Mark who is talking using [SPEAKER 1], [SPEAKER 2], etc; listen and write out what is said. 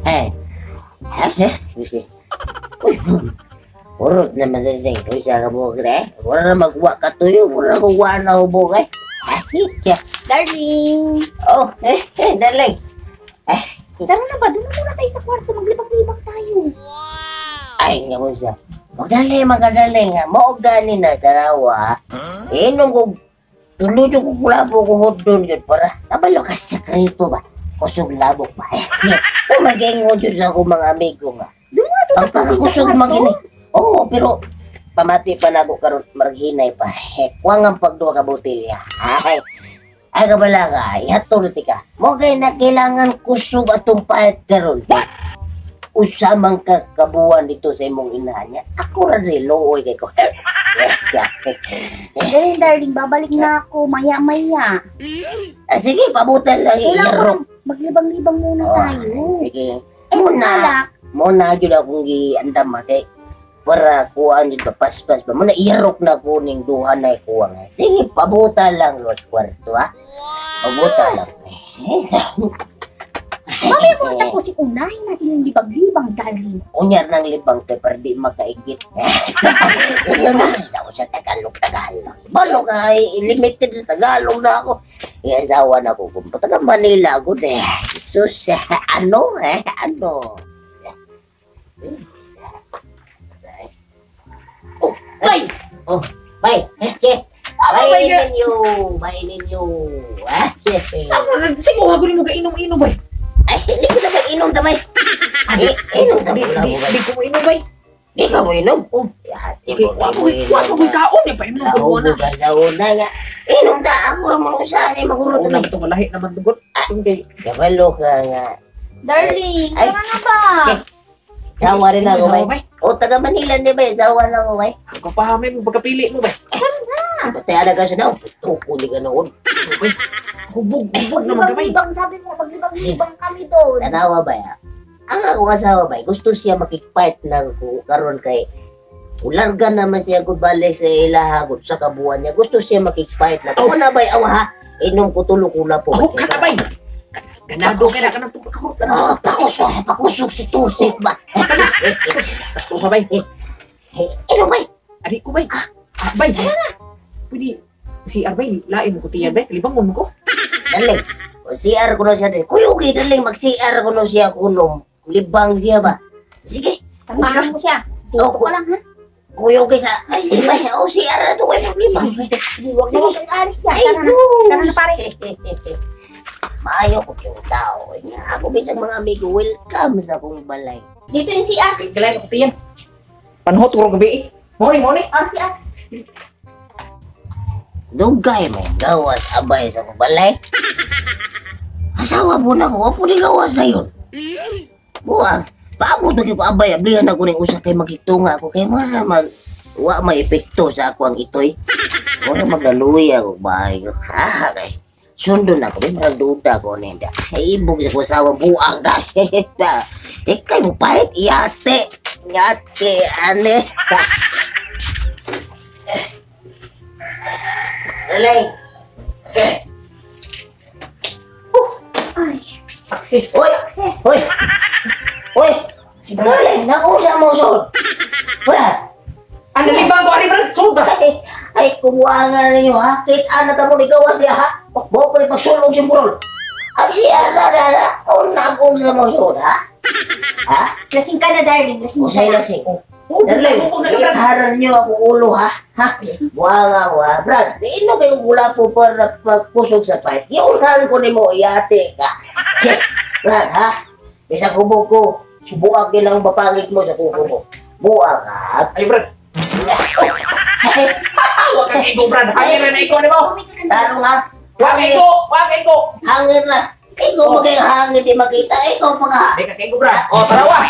[SPEAKER 1] Hey. Uy, urot naman sa sing. Uy, sa kabuok eh. Wala na magwa ka tuyo. Wala na kung na hubog eh.
[SPEAKER 2] Darling!
[SPEAKER 1] Oh, eh, darling. Eh.
[SPEAKER 2] Tara na ba? Doon na muna tayo sa kwarto. Maglibang-libang tayo.
[SPEAKER 1] Ay, nga mo siya. Magdali, magdali nga. Mao gani na tarawa. Inom ko, tuloy ko kulabo ko hotdon yun para kabalo ka sekreto ba? Kusog labok ba? O mag-ingon dyan sa akong mga amigo nga.
[SPEAKER 2] Doon muna tayo
[SPEAKER 1] Pagpakakusog man gini. Oo, pero pamati pa na ako karon marghinay pa. Kuwang ang pagduha ka botelya. Ay, ay kabala ka, ihatol ti ka. Mo kay na kailangan kusog atong pahit karon. Usamang ka kabuan dito sa imong ina niya. Ako ra rin looy kay ko.
[SPEAKER 2] Darling, darling, babalik na ako. Maya-maya.
[SPEAKER 1] Ah, sige, pabutan lang
[SPEAKER 2] Kailangan ko
[SPEAKER 1] iyarok.
[SPEAKER 2] Maglibang-libang muna tayo.
[SPEAKER 1] Sige.
[SPEAKER 2] Eh,
[SPEAKER 1] Muna,
[SPEAKER 2] balak.
[SPEAKER 1] muna gyud akong giandam kay para kuan jud ba paspas ba muna iyarok na ko ning duha na kuwang. Sige, pabutan lang sa kwarto ha. Pabutan lang.
[SPEAKER 2] Mamaya mo tapusin, unahin natin yung libang-libang, darling.
[SPEAKER 1] Unyar ng libang kay para di makaigit. Sige na, ako sa Tagalog, Tagalog. Balo ka, ay, limited sa Tagalog na ako. Iasawa na ako. Kung taga Manila ako, eh. Jesus, ano? Eh, ano? Oh,
[SPEAKER 3] Bay!
[SPEAKER 1] Oh, bay. Okay.
[SPEAKER 3] Ano
[SPEAKER 1] Bay
[SPEAKER 3] ba
[SPEAKER 1] ninyo, bay ninyo. Ah,
[SPEAKER 3] Sige, wag mo ka inom-inom, bay.
[SPEAKER 1] Ay, hindi ko na ba inom tamay? Eh, inom
[SPEAKER 3] Di,
[SPEAKER 1] na
[SPEAKER 3] di,
[SPEAKER 1] mo, bay.
[SPEAKER 3] di ko mo inom, bay.
[SPEAKER 1] Di ka mo inom?
[SPEAKER 3] Oh.
[SPEAKER 1] Yate
[SPEAKER 3] Okay,
[SPEAKER 1] mo,
[SPEAKER 3] wa
[SPEAKER 1] mo
[SPEAKER 3] ko wa ko kaon eh, pa inom ko
[SPEAKER 1] Kaubo
[SPEAKER 3] na.
[SPEAKER 1] ka sa una nga. Inom ta, ako ra mo sa ni magurot
[SPEAKER 3] Una
[SPEAKER 1] na.
[SPEAKER 3] ba itong lahi naman tugod? Kay
[SPEAKER 1] Kabalo ka nga.
[SPEAKER 2] Darling,
[SPEAKER 1] Ay.
[SPEAKER 2] tara na ba?
[SPEAKER 1] Okay. Sawa rin ako, bay.
[SPEAKER 3] Bay.
[SPEAKER 1] O, taga Manila ni bay. Sawa na ako, bay.
[SPEAKER 3] Kapahami mo pagkapili mo, bay.
[SPEAKER 1] Patay ala ka siya na. Tukuli ka noon.
[SPEAKER 3] Bay. Hubog, hubog naman ka, bay.
[SPEAKER 2] Maglibang-libang, sabi mo, maglibang-libang kami doon.
[SPEAKER 1] Tanawa ba ya? Ang ako asawa ba, gusto siya makikfight na ko karon kay ularga naman siya gud balik sa ilaha gud sa kabuan niya. Gusto siya makikfight na. Ako na bay awa ha. Inom ko tulo kula po.
[SPEAKER 3] Ako ka na, bay. Ganado ka na ka ng tugod.
[SPEAKER 1] Oh, pakusog, pakusog si Tusik ba?
[SPEAKER 3] Sakto ka, bay.
[SPEAKER 1] Inom bay.
[SPEAKER 3] Adi ko, bay. Ah, bay. Pwede, si Arbay, lain mo ko tiyan, bay. Libang mo ko.
[SPEAKER 1] Daling. O, CR ko na siya din. Kuyugi, daling. Mag-CR ko na siya kunom. Libang siya ba? Sige.
[SPEAKER 2] Samahan mo siya. Dito
[SPEAKER 1] Oh,
[SPEAKER 2] ka lang, ha?
[SPEAKER 1] Kuyugi sa... Ay, sige bay. O, CR na to. Kaya problema.
[SPEAKER 2] Sige, huwag na huwag kang alis dyan.
[SPEAKER 1] Ay,
[SPEAKER 2] Tara na.
[SPEAKER 1] sus!
[SPEAKER 2] Tara na, pare.
[SPEAKER 1] Maayo ko yung tao. Ako bisag mga amigo, welcome sa akong balay.
[SPEAKER 2] Dito yung CR.
[SPEAKER 3] Kailangan ko tiyan. Panhot ko gabi eh. Morning, morning.
[SPEAKER 2] Oh, CR.
[SPEAKER 1] Dugay may gawas abay sa akong balay. Asawa po na ko, wapo ni gawas na yun. Buwag, paabot na ko abay, ablihan ako ning usa kay magitunga ako kay mara mag wa may epekto sa ako ang itoy. Mura maglaluya ako bahay ko. Ha kay sundon ako, may marag duda ko ninda. Ay, ibog sa ko asawa buang na. Ikay mo pahit, yate, yate, ane. Lalay.
[SPEAKER 2] Ay,
[SPEAKER 3] Success.
[SPEAKER 1] Uy!
[SPEAKER 2] success.
[SPEAKER 1] Uy! Uy!
[SPEAKER 3] Si Brad.
[SPEAKER 1] Darling, nakuha mo, sol! Wala!
[SPEAKER 3] Ang nalibang ko, ari Brad. Sulod ba?
[SPEAKER 1] Ay, ay, kumuha nga ninyo, ha? Kita na ka mo, ikaw siya, ha? Buko ni pagsulong si Burol. Ang siya na, na, na, una akong sa mo, sol, ha? Ha?
[SPEAKER 2] Lasing ka na, darling. Lasing ka
[SPEAKER 1] Usay
[SPEAKER 2] na.
[SPEAKER 1] lasing.
[SPEAKER 3] Oh,
[SPEAKER 1] Darling, iharan niyo ako ulo, ha? Ha? Buha nga ako, ha? Brad, ino kayo gula po para pagkusog sa pipe. Iunahan ko nimo, yate ka. Brad, ha? Bisa kubo ko, subuak din ang bapangit mo sa kuko mo. Buha ka, ha?
[SPEAKER 3] Ay, Brad. Huwag kang ego, Brad. Hangin na ikaw ni mo.
[SPEAKER 2] Umi ka na.
[SPEAKER 1] Tarong, ha?
[SPEAKER 3] Huwag
[SPEAKER 1] Hangin,
[SPEAKER 3] ego. Huwag ego.
[SPEAKER 1] hangin na. Ikaw mo kayo hangin di makita. Ikaw pa ka.
[SPEAKER 3] Di ka ego, Brad. Oh, tarawa.